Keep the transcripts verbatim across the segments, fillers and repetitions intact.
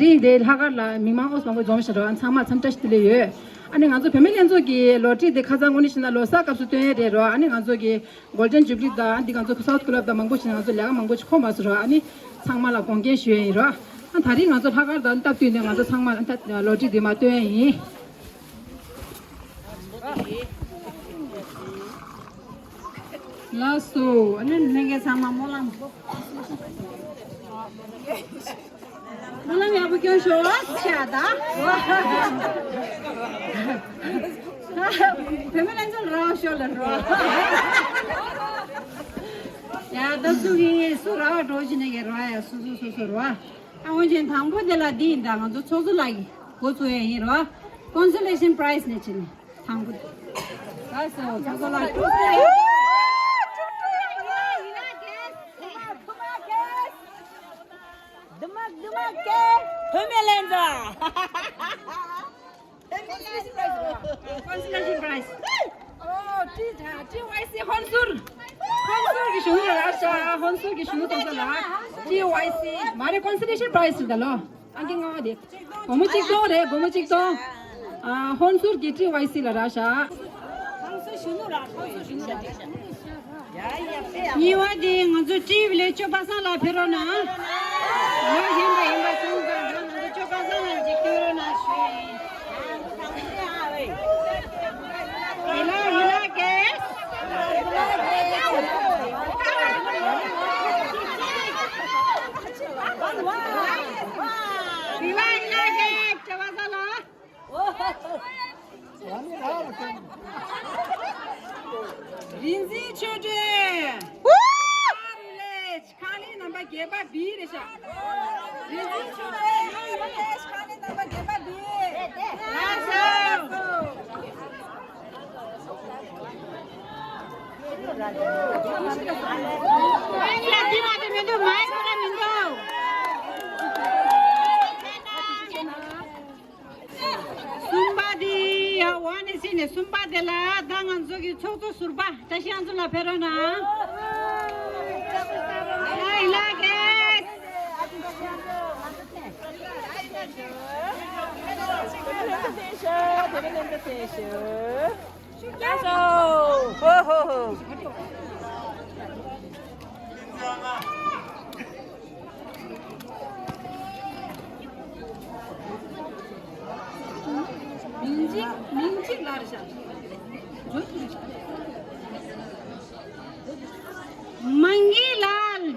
རིང་དེ་ལྷག་དཀར་ལ་མི་མང་ཨོ་མང་པོ་འཛོམས་ཤག་རོ། ཨ་ཚང་མ་འཚམས་བཀྲ་ཤིས་བདེ་ལེགས་ཡོད། ཨ་ནི་ང་ཚོ་བུད་མེད་ལྷན་ཚོགས་ཀྱི་ལོ་ཊི་རི་དེ་ཁ་སང་དངོས་གནས་བཤད་ན་ལོ་གསར་སྐབས་སུ་སྟོན་ཡས་རེད་རོ། ཨ་ནི་ང་ཚོ་གི་Golden Jubilee དང་འདི་ང་ཚོ་South Club དང་མང་པོ་ཞིག་ང་ཚོ་ལས་ཀ་མང་པོ་ཞིག་འཁོར་མ་སོང་རོ། ཨ་ནི་ཚང་མ་ལ་དགོངས་རྒྱན་ཞུ་ཡས་ཡིན་རོ། ཨ་ད་རིང་ང་ཚོ་ལྷག་དཀར་དང་སྟབས་བསྟུན་ནས་ང་ཚོ་ཚང་མ་ལོ་ཊི་རི་དེ་མར་སྟོན་ཡས་ཡིན། ལགས་སོ། ཨ་ནི་ལྷན་རྒྱས་ཚང་མ་སྨོན་ལམ། སྨོན་ལམ་ཡག་པོ་སྐྱོན་ཤོག་ཤ་ད། བུད་མེད་ལྷན་ཚོགས་རང་ཤོག་ལ་རོ། ཡ་ད་སུ་གི་སུ་ར་བ་འགྲོ་བཞིན་ནས་གི་རོ། ཡ་སུ་སུ་སུ་སུ་རོ། ཨ་འོན་ཀྱང་དང་པོ་དེ་ལ་འདི་ཡིན་ད། ང་ཚོ་ཚོགས་གཙོ་ལགས་ཀྱི་འགོ་ཚུགས་ཡས་ཡིན་རོ། Consolation Prize ནས་བྱས་ནས། དང་པོ། ལགས་སོ། ཚོགས་གཙོ་ལགས། ཐུགས་རྗེ་ཆེ། དུ་མ་དུ་མ་ཀེ། བུད་མེད་ལྷན་ཚོགས། Consolation prize. ཨོ། ཊི་ཊི་ཝའི་སི་ཧོན་སུར། ཧོན་སུར་གྱི་གཞོན་ནུ་ལ་རག་ཤག་ཧོན་སུར་གྱི་གཞོན་ནུ་ཚོགས་གཙོ་ལ་ཊི་ཝའི་སི་མ་རེད། Consolation prize རེད་ད་ལོ། ཨང་ཀི་ལྔ་པ་དེ། སྒོར་མོ་གཅིག་སྟོང་རེད། སྒོར་མོ་གཅིག་སྟོང་། ཨ། ཧོན་སུར་གྱི་ཊི་ཝའི་སི་ལ་རག་ཤག་གཉིས་པ་དེ་ང་ཚོ་ཊི་ཝི་ལེ་ཇི་ཆོས་པ་སངས་ལགས་ཕེབས་རོགས་གནང་། ལོ་གཞོན་པ་ཡིན་པ་སོང་ཙང་ང་ཚོ་ཆོས་པ་སངས་ལགས་ཅིག་ཕེབས་རོགས་གནང་ཞུ་ཡིན། ཡི་ལ་ཡི་ལ་གེ། ཡི་ལ་ཡི་ལ་གེ། ཆོས་པ་སངས་ལགས། རིག་འཛིན་ཆོས་སྒྲོན། ཁ་ལེ་ཁང་གླིང་ནམ་པར་བརྒྱད་པ་བི་རེད་ཤག་རིག་འཛིན་ཆོས་སྒྲོན། ཁ་ལེ་ཁང་གླིང་ནམ་པར་བརྒྱད་པ་བི། ལགས་སོ། ཡ་འདི་མ་དེ་མི་འདུག་མའི་ཁོ་ར་མི་འདུག་གསུམ་པ་དེ་ཡ་ཝ་ནི་སི་ནི་གསུམ་པ་དེ་ལ་ད་ང་ཚོ་གི་ཚོགས་གཙོ་ཟུར་པ་བཀྲ་ཤིས་དབྱངས་འཛོམས་ལགས་ཕེབས་རོགས་གནང་། ཨ་ཡི་ལ་གེ། ལགས་སོ། ཧོ་ཧོ་ཧོ། མིང་གཅིག་མིང་གཅིག་ལ་རེད་ཤག་མང་གི་ལ་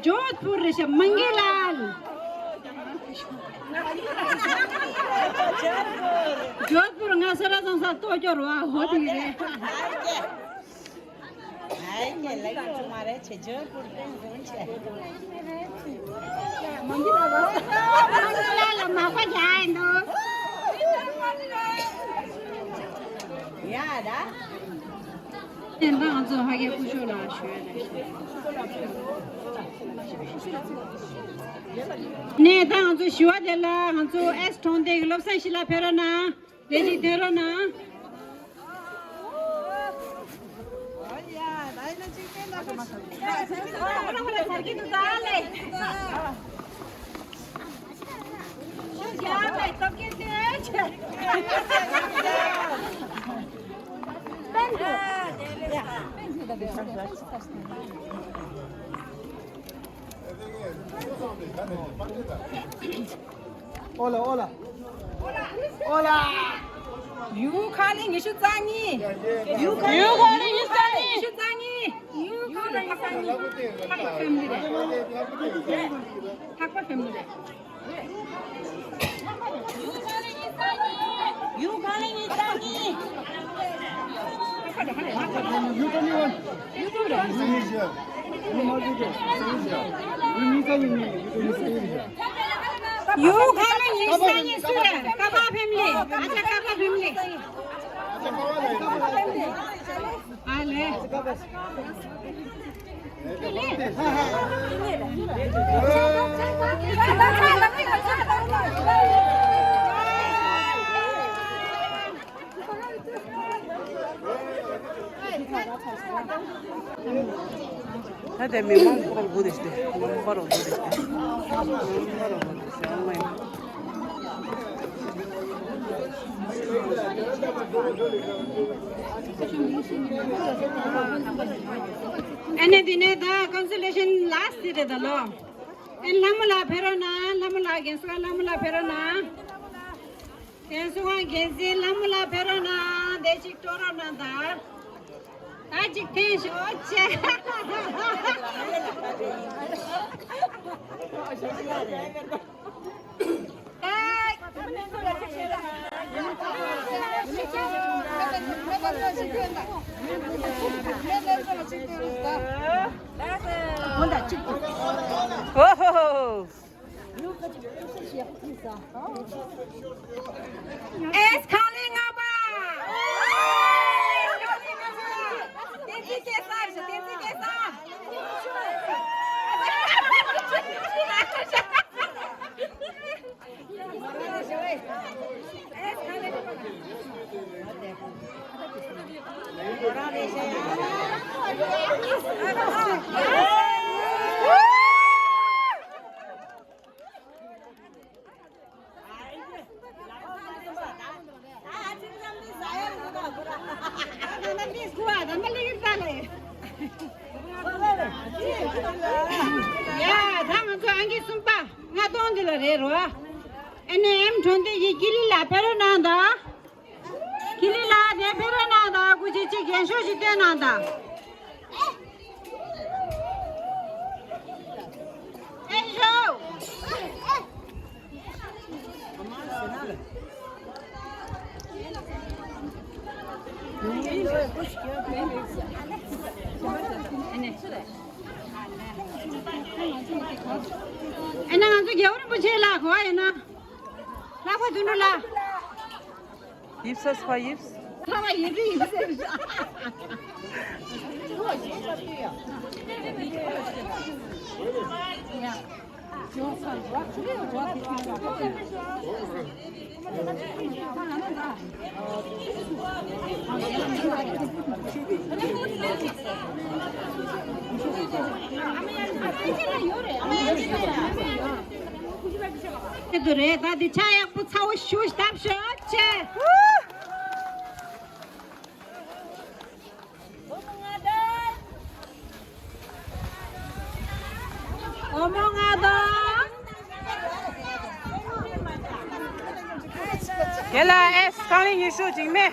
ཇོ་དྷ་པུར་རེད་ཤག་མང་གི་ལ། ཇོ་དྷ་པུར་ང་ས་ར་སང་ས་ལྟོ་སྐྱོར་བ་ཧོ་དེ་རེད། ཨའི་ཀྱེ་ལ་ཡོད་མ་རེད་ཆེ་ཇོ་དྷ་པུར་དེ་འཛོམས་ཆེ། མང་གི་ལ་ལ་མ་ཁོ་ཡ་ཡིན་འདུག་ཡ་ད། ནས་ད་ང་ཚོ་ཧ་གེ་སྐུ་ཞབས་ལ་ཞུ་ཡ་ལ་ཞུ། ནས་ད་ང་ཚོ་ཞུ་བ་དེ་ལ་ང་ཚོ་ཨེས་གྲོང་སྡེ་གི་བློ་བཟང་ཞི་ལགས་ཕེབས་རོགས་གནང་། དེ་ཅིག་ཐོན་རོགས་གནང་། ཨོ་ལ་ཨོ་ལ། ཨོ་ལ། ཡུ་ཁ་ལི་ཉི་ཤུ་རྩ་གཉིས། ཡུ་ཁ་ལི་ཉི་ཤུ་རྩ་གཉིས། ཉི་ཤུ་རྩ་གཉིས། ཡུ་ཁ་ལི་ཉི་ཤུ་རྩ་གཉིས། ལྷག་པ་ཕེ་མི་ལི་རེད། ལྷག་པ་ཕེ་མི་ལི་རེད། ཡུ་ཁ་ལི་ཉི་ཤུ་རྩ་གཉིས། ཡུ་ཁ་ལི་ཉི་ཤུ་རྩ་གཉིས་སུ་རེད། ཀ་པ་ཕེ་མི་ལི། ཨ་ཅག་ཀ་པ་ཕེ་མི་ལི། ཨ་ལེ། ད་དེ་མི་མང་པོ་རོགས་དགོས་དེ་ཤི་དེ། མི་མང་པོ་རོགས་དགོས་དེ་ཤི་དེ། མི་མང་པོ་རོགས་དགོས་དེ་ཤི། ཨང་མ་ཡིན། ཨ་ནི་འདི་ནས་ད་ཀོན་སོ་ལེ་ཤན་ལ་སི་ཊི་རེད་ད་ལོ། ཨ་ནི་ལྷ་མོ་ལགས་ཕེབས་རོགས་གནང་། ལྷ་མོ་ལགས་རྒན་གསོ་ཁང་ལྷ་མོ་ལགས་ཕེབས་རོགས་གནང་། རྒན་གསོ་ཁང་འགན་འཛིན་ལྷ་མོ་ལགས་ཕེབས་རོགས་གནང་། དེ་ཅིག་སྤྲོ་རོགས་གནང་ད། ད་ཅིག་འཐེན་ཤོག་ཅེ། ཨོ་ཧོ་ཧོ། ཨེས་ཁང་ལས་ལྔ་པ། བསྟན་འཛིན་སྐལ་བཟང་རེད་ཤག་བསྟན་འཛིན་སྐལ་བཟང་། ཡ། ད་ང་ཚོ་ཨང་ཀི་གསུམ་པ་ལྔ་སྟོང་འདི་ལ་རེད་རོ། ཨེན་ཨེམ་འཕྲོད་བསྟེན་གྱི་ཀི་ལི་ལ་ཕེབས་རོགས་གནང་དང་། ཀི་ལི་ལགས་དེ་ཕེབས་རོགས་གནང་དང་། སྐུ་མཁྱེན་གཅིག་རྒྱན་ཤོག་ཅིག་སྟོན་གནང་དང་། རྒྱན་ཤོག་ཨ་ནི་ང་ཚོ་རྒྱལ་བ་རིན་པོ་ཆེ་ལ་གོ་བ་ཡིན་ན། ལྷག་པ་དུད་འགྲོ་ལ། ཡིབ་སོ་ཕ་ཡིབ། ཕ་མ་ཡིབ་རི་ཡིབ་ཟེར། དེ་དུ་རེད། ད་འདི་ཆ་ཡག་པོ་ཚ་བོ་ཞུ་བཏབ་ཤོག་ཅེ། འོ་མོ་ལྔ་སྟོང་། དེ་ལ་ཨེས་རྐང་ལེན་ཉི་ཤུ་འཇིགས་མེད།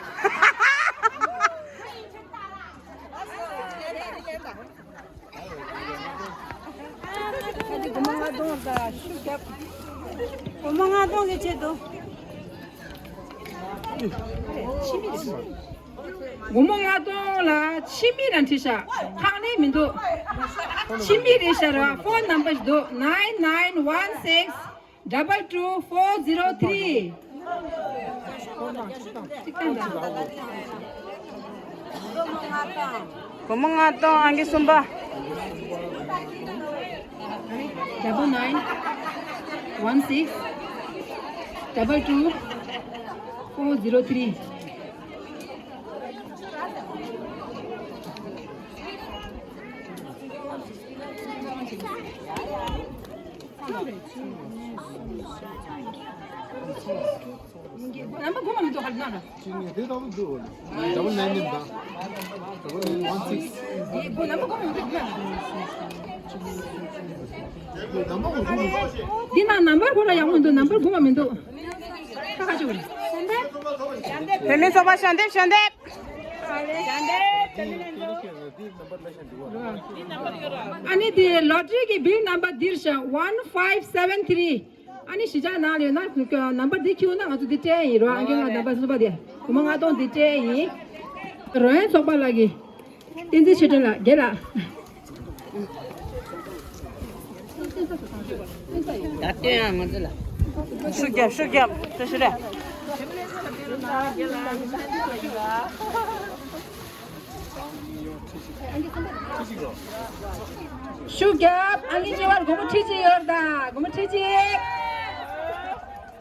སྒོར་མོ་ལྔ་སྟོང་ལ་ཤུགས་རྒྱབ། སྒོར་མོ་ལྔ་སྟོང་གི་ཆེད་དུ། སྒོར་མོ་ལྔ་སྟོང་ལ་ཕྱི་མི་རང་ཁྲིད་ཤག་ཁང་ལས་མི་འདུག་ཕྱི་མི་རེད་ཤག་ར། ཕོན་ནམ་བར་ཞིག་འདུག nine nine one six double two four zero three། སྒོར་མོ་ལྔ་སྟོང་ཨང་ཀི་གསུམ་པ། Double nine one six double two four zero three། ནམ་བར་སྒོར་མོ་མི་འདུག་ཧ་ལམ་ན། ཅི་ནས་དེ་ལྟ་བུ་འདུག Double nine ནས་ད། Double nine one six། དེ་སྒོར་མོ་ལྔ་སྟོང་མི་འདུག་ན། འདི་ན་ནམ་བར་སྒོར་མོ་ཡག་པོ་འདུག་ནམ་བར་སྒོར་མོ་མི་འདུག་ཁ་ཁ་ཆུ་རེད། བོད་མི་ཚོགས་པ་ཞལ་འདེབས་ཞལ་འདེབས། ཨ་ནི་དེ་ལོ་ཊ་རི་གི་བིལ་ནམ་བར་འདིར་ཤག one five seven three། ཨ་ནི་གཞིས་ཆགས་ནང་ལ་ཡོད་ན་ནམ་བར་འདི་ཁྱེར་ན་ང་ཚོ་འདི་སྤྲད་ཡིན་རོགས། ཨང་ཀི་ལྔ་ནམ་བར་གསུམ་པ་དེ་སྒོར་མོ་ལྔ་སྟོང་འདི་སྤྲད་ཡིན། རོལ་དབྱངས་ཚོགས་པ་ལགས་ཀྱིས། བསྟན་འཛིན་ཆོས་སྒྲོན་ལགས་རྒན་ལགས། ད་སྟོན་ཡང་ང་ཚོ་ལ། ཤུགས་རྒྱབ་ཤུགས་རྒྱབ་བཀྲ་ཤིས་རེད། ཤུགས་རྒྱབ། ཨང་ཀི་གཉིས་པར་སྒོར་མོ་ཁྲི་གཅིག་ཡོད་ད། སྒོར་མོ་ཁྲི་གཅིག་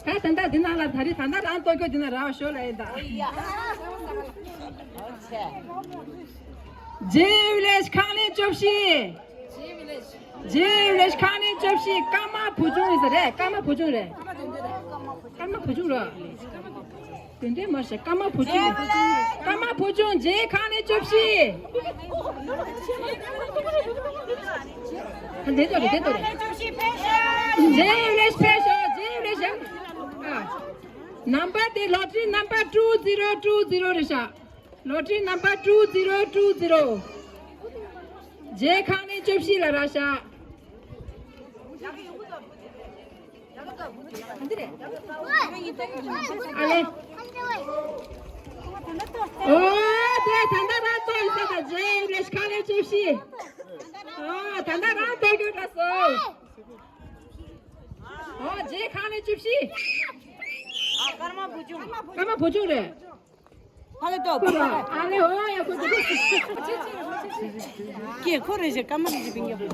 ད་ད་ལྟ་འདི་ནང་ལ་ད་རེས་ད་ལྟ་རང་ལྟོ་སྐྱོ་འདི་ན་ར་བ་ཤོ་ལ་ཡིན་ད། ཇེ་ཝི་ལེཇ་ཁང་ལས་བཅུ་བཞི། ཇེ་ཝི་ལེཇ་ཁང་ལས་བཅུ་བཞི། ཀརྨ་བུ་ཆུང་ཡིན་ས་རེད། ཀརྨ་བུ་ཆུང་རེད། ཀརྨ་བུ་ཆུང་རེད། དེ་འདྲས་མ་རེད་ཤག་ཀརྨ་བུ་ཆུང་། ཀརྨ་བུ་ཆུང་། རྗེ་ཁང་ལས་བཅུ་བཞི། ཨ། དེ་ཚོ་རེད། དེ་ཚོ་རེད། རྗེ་ལེགས་ཕེབས་ཤོག་རྗེ་ལེགས་ཤོག་ཨ། ནམ་པར་དེ་ལོ་ཊ་རི་ནམ་པར་two zero two zero རེད་ཤག་ལོ་ཊ་རི་ནམ་པར་two zero two zero། རྗེ་ཁང་ལས་བཅུ་བཞི་ལ་རག་ཤག་ཨ་ལེ། ཨོ། དེ་ད་ལྟ་རང་གཏོང་ཡིན་ས། ད་རྗེ་ལེགས་ཁང་ལས་བཅུ་བཞི། ཨོ། ད་ལྟ་རང་གཏོང་རྒྱུ་འདྲ་སོང་། ཨོ། རྗེ་ཁང་ལས་བཅུ་བཞི། ཨ། ཀརྨ་བུ་ཆུང་། ཀརྨ་བུ་ཆུང་རེད། ཕ་གི་ཏོ། ཨ་ལེ། ཨོ་ཡ། ཁོ་ཚོ། ཀྱེ། ཁོ་རེ་ཞིག་ཀརྨ་རེ་ཞིག་པིང་ག་པོ་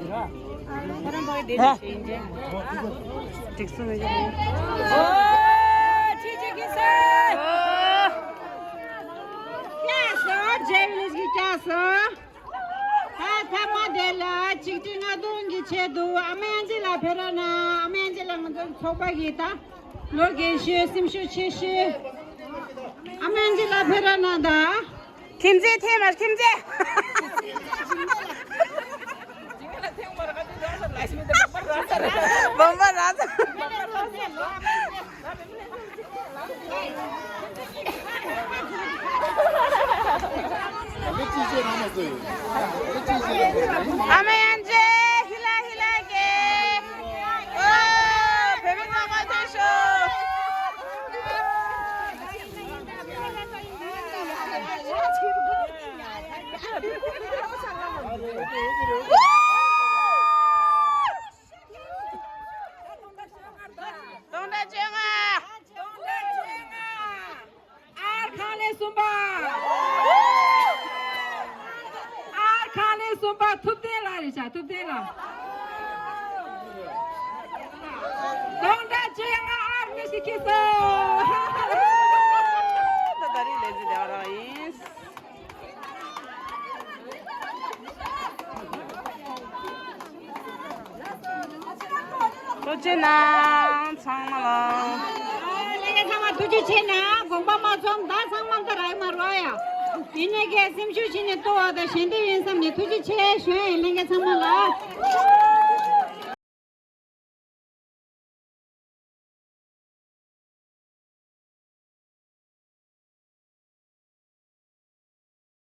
ཁོ་རང་ཕ་གི་དེ་ཞིག་ཡིན་ཏེ། འགྲིག་སོང་། ཨོ། ཁྱི་ཁྱི་ཁྱི་སེ། ཀྱ་སོ། རྗེ་ལེགས་ཀྱི་ཀྱ་སོ། ད་ཐ་མ་དེ་ལ་ཆིག་ཁྲི་ལྔ་སྟོང་གི་ཆེད་དུ་ཨ་མ་ཡན་ཆད་ལགས་ཕེབས་རོགས་གནང་། ཨ་མ་ཡན་ཆད་ལགས་ང་ཚོ་ཚོགས་པ་གི་ད་ལོ་རྒན་ཤོས་སེམས་ཤུགས་ཆེ་ཤོས། ཨ་མ་ཡན་ཆད་ལགས་ཕེབས་རོགས་གནང་ད། ཁྱིམ་མཚེས་ཐེ་མར་ཁྱིམ་མཚེས། བོམ་པ་ར་ཚ། ཨ་མ་ཡན་ཆད་ཧི་ལ་ཧི་ལ་གེ། ཨོ། བོད་མི་ཚང་མ་ཐོན་ཤོག་སྟོང་ཕྲག་བཅོ་ལྔ། ཨར་ཁང་ལས་གསུམ་པ། ཨར་ཁང་ལས་གསུམ་པ་ཐུབ་བསྟན་ལགས་རེད་ཤག་ཐུབ་བསྟན་ལགས། སྟོང་ཕྲག་བཅོ་ལྔ། ཨར་མི་ཞིག་ཁྱེར་སོང་། ད་ད་རེས་ལས་འཛིན་བདེ་བ་རང་ཡིན། ཐུགས་རྗེ་གནང་ཚང་མ་ལ། ལྷན་རྒྱས་ཚང་མ་ཐུགས་རྗེ་ཆེ་གནང་། དགོངས་པ་མ་ཚོམ། ད་ཚང་མ་ད་རག་མ་རོགས་ཡ། ཡིན་ནའི་ཀྱེ་སེམས་ཤུགས་ཆེ་ནས་ལྟོ་བ་དང་ཞལ་འདེབས་ཡིན་བསམ་ནས་ཐུགས་རྗེ་ཆེ་ཞུ་ཡ་ཡིན། ལྷན་རྒྱས་ཚང་མ་ལ།